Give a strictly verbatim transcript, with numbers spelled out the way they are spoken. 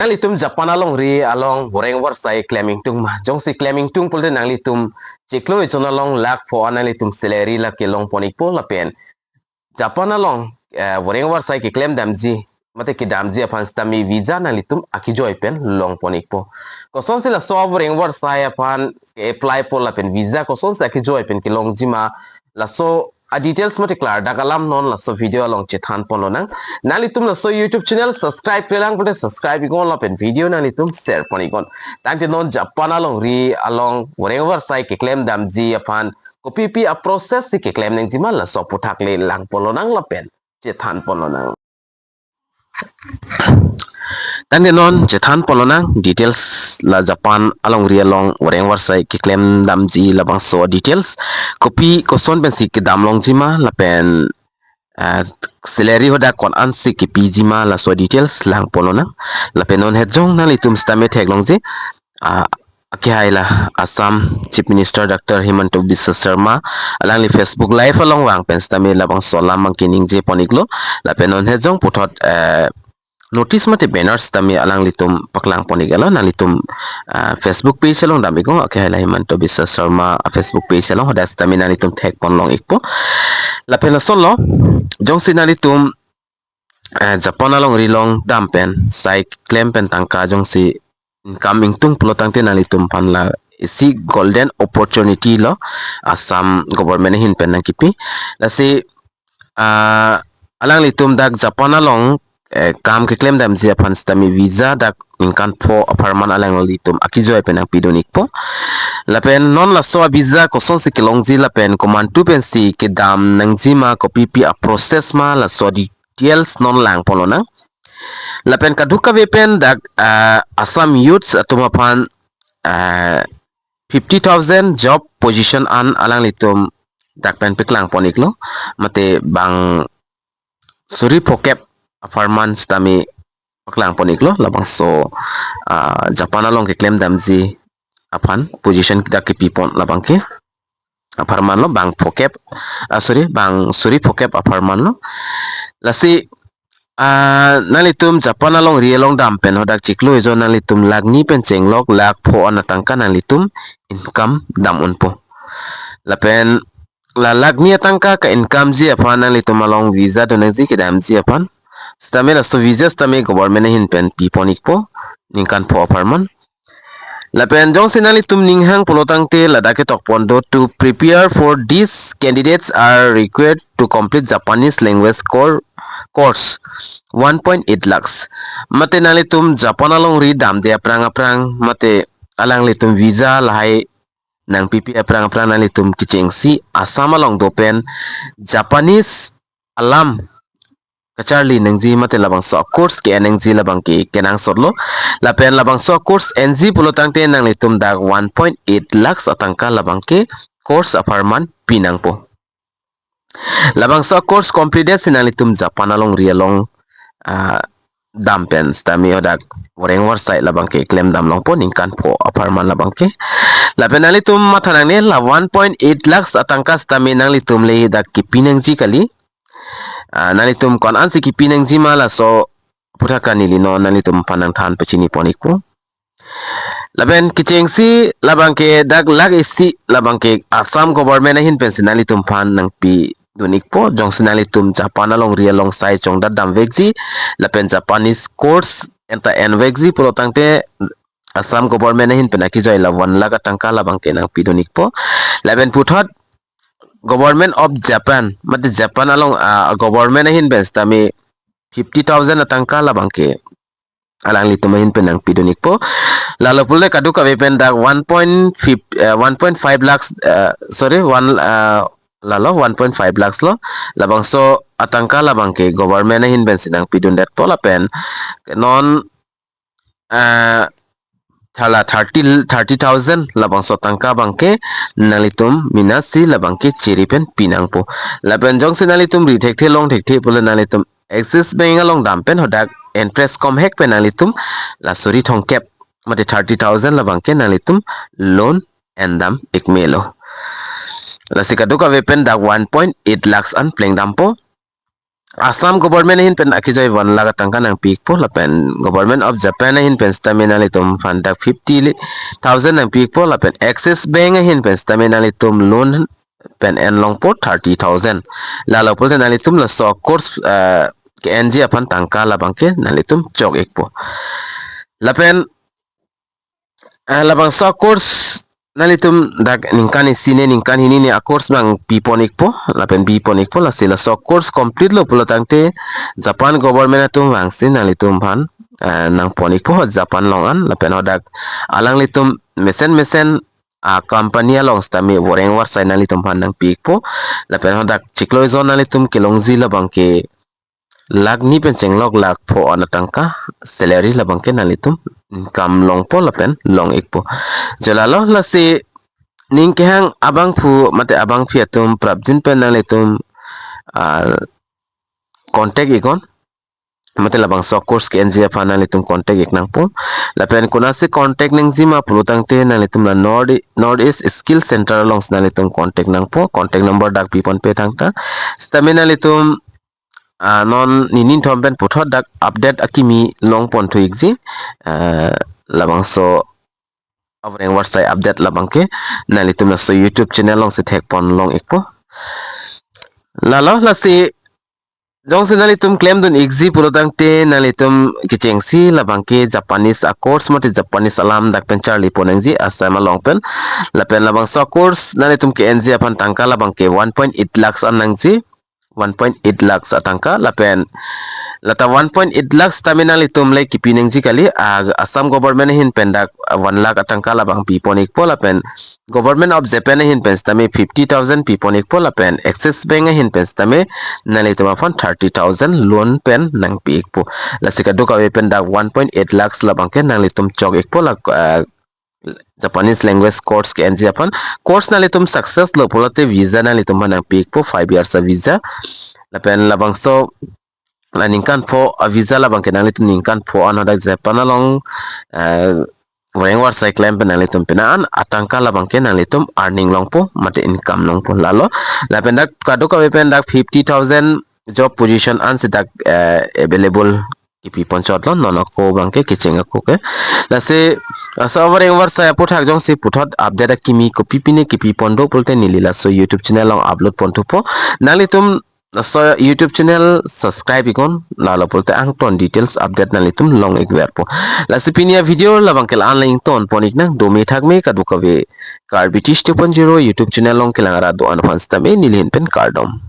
Nanglitum Japan alongri along voreng vorsai klem ingtung ma? Jongsi klem ingtung pulote nanglitum chiklo ejon along lakh pho an nanglitum salary lake longpon ikpo lapen Japan along, eh, voreng vorsai keklem damji mate kedamji aphan sitame visa nanglitum akejoi pen longpon ikpo. Kosonsi laso voreng vorsai aphan ke-applypo lapen visa kosonsi akejoi pen kelongji ma, laso a-details mate klardak alam non laso video along chethanpon lonang. Nanglitum laso YouTube channel subscribe-kle lang pulote subscribe iknon lapen video nanglitum share pon iknon. Tangte non Japan alongri along voreng vorsai keklem damji aphan kopipi a-process si keklem nangji ma, laso aputhak le langpon lonang lapen chethanpon lonang. Tangte non chethanpon lonang details la Japan alongri along voreng vorsai keklem damji labangso details. Kopi koson pensi kedam longji ma lapen, ah, salary hadak ko-ansi kepiji ma, laso details langpon lonang. Lapen non het jong nanglitum sitame theklongji, ah, akehai la Assam Chief Minister Doctor Himanta Biswa Sarma alangli Facebook Live along vang pen sitame labangso alam abangke ningjepon iklo. Lapen non het jong puthot, eh, notice mate banner sitame alanglitum paklangpon iklo. Nanglitum, ah, Facebook page along dam iknon, akehai la Himanta Biswa Sarma a-Facebook page along hadak sitame nanglitum thekpon long ikpo. Lapen lasonlo, jongsi nanglitum, eh, Japan alongri along dam pen sai klem pen tangka jongsi income ingtung pulo tangte nanglitum aphan la isi golden opportunity lo Assam government ahin pen nangkipi. Lasi, ah, alanglitum dak Japan along, eh, kam keklem damji aphan sitame visa dak ningkan pho apharman alanglitum akejoi pen nangpidun ikpo. Lapen non laso a-visa kosonsi kelongji lapen komantu pensi kedam nangji ma, kopipi a-process ma, laso details non langpon lonang. Lapen kadokave pen dak, ah, Assam youths atum aphan, ah, fifty thousand job position an alanglitum dak pen paklangpon iklo. Mate bang suri phokep apharman sitame paklangpon iklo labangso, ah, Japan along keklem damji aphan position dak kepipon labangke apharman lo, bang phokep, ah, sorry, bang suri phokep apharman lo. Lasi, ah, nanglitum Japan alongri along dam pen hadak chiklo ejon nanglitum lakh ni pen chenglok lakh pho an atangka nanglitum income dam unpo. Lapen la lakh ni atangka ke-income ji aphan nanglitum along visa donangji kedamji aphan sitame laso visa sitame government ahin pen pipon ikpo ningkan pho apharman. Lapen jongsi nanglitum ninghang pulo tangte ladak ketokpon do, "To prepare for this, candidates are required to complete Japanese language core course one point eight lakhs." Mate nanglitum Japan alongri damde aphrang aphrang mate alanglitum visa lahai nangpipi aphrang aphrang nanglitum kechengsi Assam along do pen Japanese alam kacharli nangji mate labangso course ke-en nangji labangke kenangsotlo. Lapen labangso course enji pulo tangte nanglitum dak one point eight lakhs atangka labangke course apharman pinangpo. Labangso course completed si nanglitum Japan alongri along, ah, dam pen sitame hadak voreng vorsai labangke klem dam longpo ningkan pho apharman labangke. Lapen nanglitum matha nangne la one point eight lakhs atangka sitame nanglitum le dak kepi nangji kali. Ah, nanglitum ko-ansi kepi nangji ma, laso aputhak neli non nanglitum aphan nangthan pachinipon ikpo. Lapen kechengsi labangke dak lakh isi labangke Assam government ahin pensi nanglitum aphan nangpidun ikpo. Jongsi nanglitum Japan alongri along sai chongdat damvekji lapen Japanese course enta envekji pulo tangte Assam government ahin pen akejoi la one lakh atangka labangke nangpidun ikpo. Lapen puthot Government of Japan, mate Japan along, ah, government ahin pen sitame fifty thousand atangka labangke alanglitum ahin pen nangpidun ikpo. Lalo pulote kadokave pen dak one point five, eh, one point five lakhs, eh, sorry, one, eh, lalo one point five lakhs lo. Labangso atangka labangke government ahin pensi nangpidundetpo lapen non, eh, thala thirty, thirty thousand labangso atangka abangke nanglitum minasi labangke chiri pen pinangpo. Lapen jongsi nanglitum ri thekthe long thekthe pulo nanglitum Axis Bank along dam pen hadak interest komhek pen nanglitum la suri thomkep mate thirty thousand labangke nanglitum loan endam ikmelo. Lasi kadokave pen dak one point eight lakhs an plengdampo. Assam government ahin pen akejoi one lakh atangka nangpi-ikpo, lapen Government of Japan ahin pen sitame nanglitum aphan dak fifty thousand nangpi-ikpo, lapen Axis Bank ahin pen sitame nanglitum loan pen enlongpo thirty thousand. Lalo pulote nanglitum laso course, eh, ke-enji aphan tangka labangke nanglitum chok-ikpo. Lapen, eh, labangso course nanglitum dak ningkan isi ne ningkan hini ne a-course abang pipon-ikpo, lapen bipon-ikpo, lasi laso course complete lo pulotangte Japan government atum vangsi nanglitum aphan, eh, nangpon-ikpo, Japan along an, lapen hadak alanglitum mesen mesen a-company along sitame voreng varsai nanglitum aphan nangpi-ikpo. Lapen hadak chiklo ejon nanglitum kelongji labangke lakh ni pen chenglok lakh pho an atangka salary labangke nanglitum income longpo lapen long-ikpo. Jo lalo, lasi ning kehang abangphu mate abangphi atum prapjin pen nanglitum, ah, contact iknon. Mate labangso course ke-enji aphan nanglitum contact ik nangpo. Lapen konatsi contact nangji ma pulotangte nanglitum la North, North East Skill Center alongsi nanglitum contact nangpo. Contact number dak piponpe thangta. Sitame nanglitum, ah, non nini thom pen puthot dak update akimi longpon thu-ikji. Ah, labangso avoreng varsai update labangke nanglitum laso YouTube channel alongsi thekpon long-ikpo. Lalo, lasi jongsi nanglitum klemdun-ikji pulotangte nanglitum kechengsi labangke Japanese a-course mate Japanese alam dak pen charlipon nangji Assam along pen. Lapen labangso course nanglitum ke-enji aphan tangka labangke one point eight lakhs an nangji, one point eight lakhs atangka, lapen lata one point eight lakhs sitame nanglitum le kipi nangji kali, ah, Assam government ahin pen dak, ah, one lakh atangka labang pipon-ikpo, lapen Government of Japan ahin pen sitame fifty thousand pipon-ikpo, lapen Axis Bank ahin pen sitame nanglitum aphan thirty thousand loan pen nangpi-ikpo. Lasi kadokave pen dak one point eight lakhs labangke nanglitum chok-ikpo, la, ah, Japanese language course ke-enji aphan. Course nanglitum success lo pulote visa nanglitum aphan nangpi-ikpo, five years a-visa. Lapen labangso, la ningkan pho a-visa labangke nanglitum ningkan pho an hadak Japan along, eh, voreng varsai klem pen nanglitum pina an atangka labangke nanglitum earning longpo mate income longpo lalo. Lapen dak kadokave pen dak fifty thousand job position ansi dak, eh, available kipi ponchotlo, non ako abangke kecheng ako ke. Lasi laso avoreng varsai aputhak jongsi puthot update akimi kopi pine kipi pon do pulote neli laso YouTube channel along upload pon thupo. Nanglitum laso YouTube channel subscribe iknon, lalo pulote angton details update nanglitum long-ikverpo. Lasi pini a-video labangke la-an le ingtonpon-ik nang, dome thakme kadokave. Karbi Tish two point zero YouTube channel along kelang arat do-an aphan sitame neli ahin pen kardom.